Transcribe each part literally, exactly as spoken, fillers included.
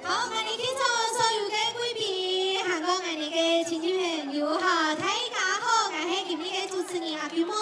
好，𠊎等現場所有个貴賓，還過𠊎等个親戚朋友哈，大家好，𠊎係今日个主持人阿菊妹。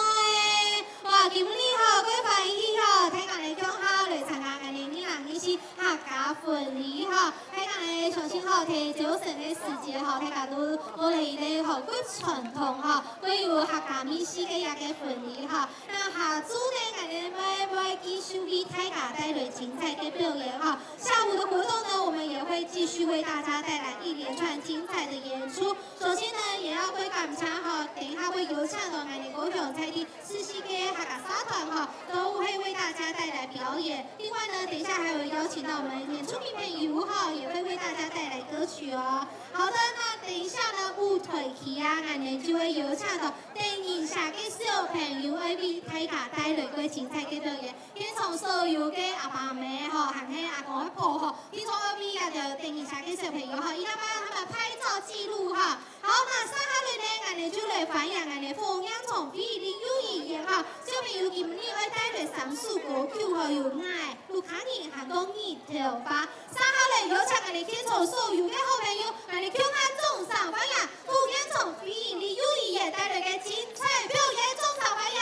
哇，今日哈，蓋歡喜哈，大家來共下來參加𠊎等二零二四客家婚禮哈，大家呢相信哈，在朝晨个時節哈，大家都過了一個哈，蓋傳統哈，蓋有客家味緒个一個婚禮哈。 那下晝呢，𠊎等會，會繼續為大家帶來精彩个表演哈。下午的活動呢，我們也會繼續為大家帶來一連串精彩的演出。首先呢，也要會感謝哈，等一下會有請到𠊎等高雄在地四十个客家社團哈，都會為大家帶來表演。另外呢，等一下還有邀請到我們原住民朋友哈，也會為大家帶來歌曲哦。好的，那等一下呢，舞台區啊，𠊎等就會有請到 等一下个小朋友愛為大家帶來个精彩个表演。現場所有个阿爸阿姆吼，還係阿公阿婆吼，現場愛為這條等一下个小朋友吼，一定要幫他們拍照記錄哈。好，那接下來呢，𠊎等就來歡迎𠊎等鳳陽庄非營利幼兒園哈，小朋友今日愛帶來三首歌曲吼，有愛、屋下人還過日頭花。接下來有請𠊎等現場所有个好朋友，𠊎等共下掌聲歡迎鳳陽庄非營利幼兒園帶來个精彩表演，掌聲歡迎！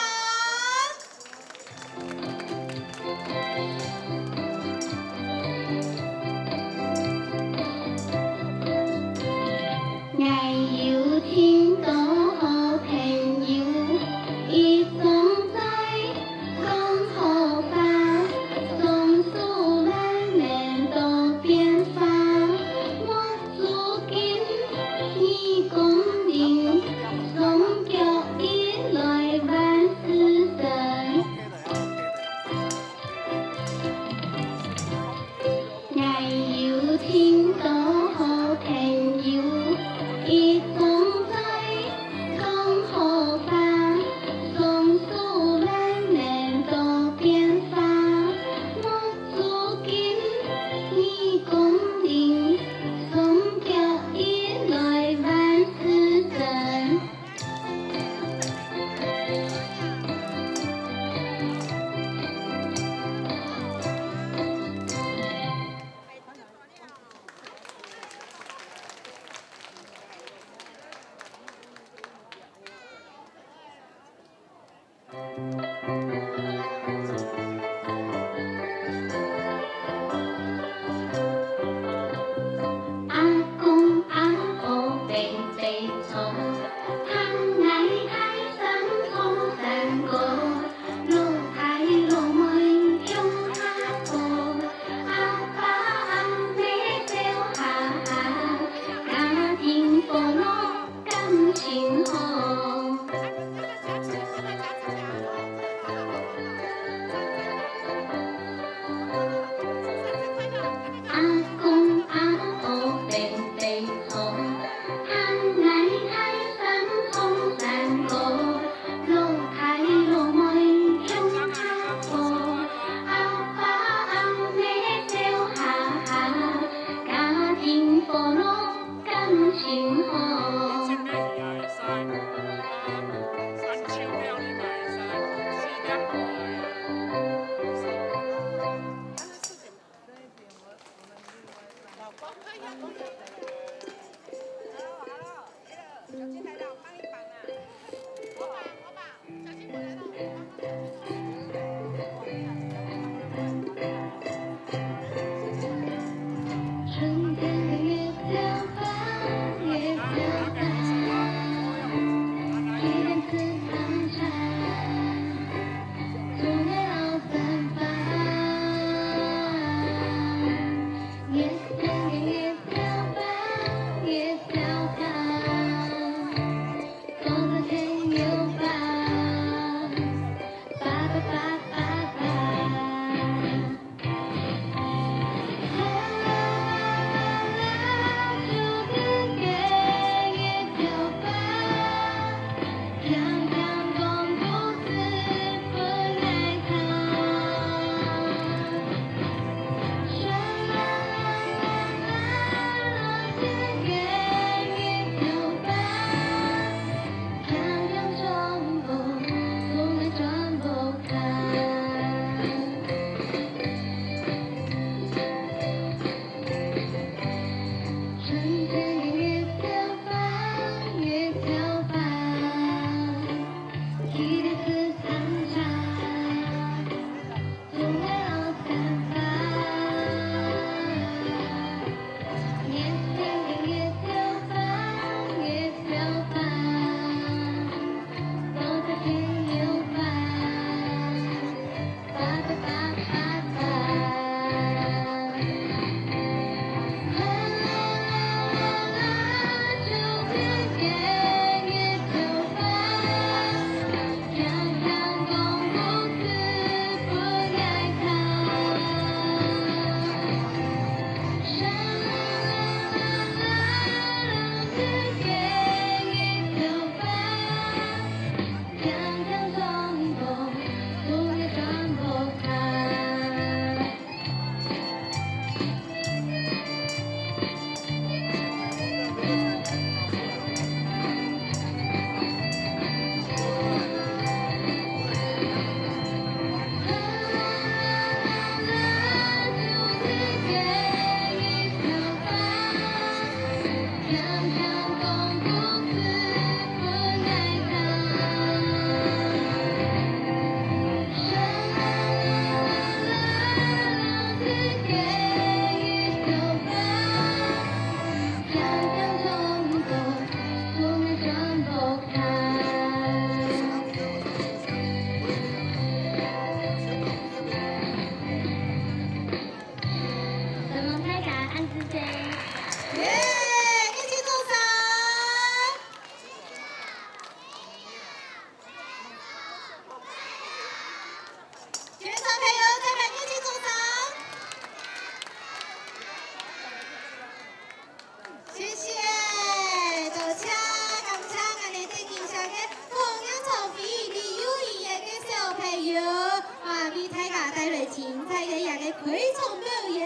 大家帶來精彩个這个開場表演。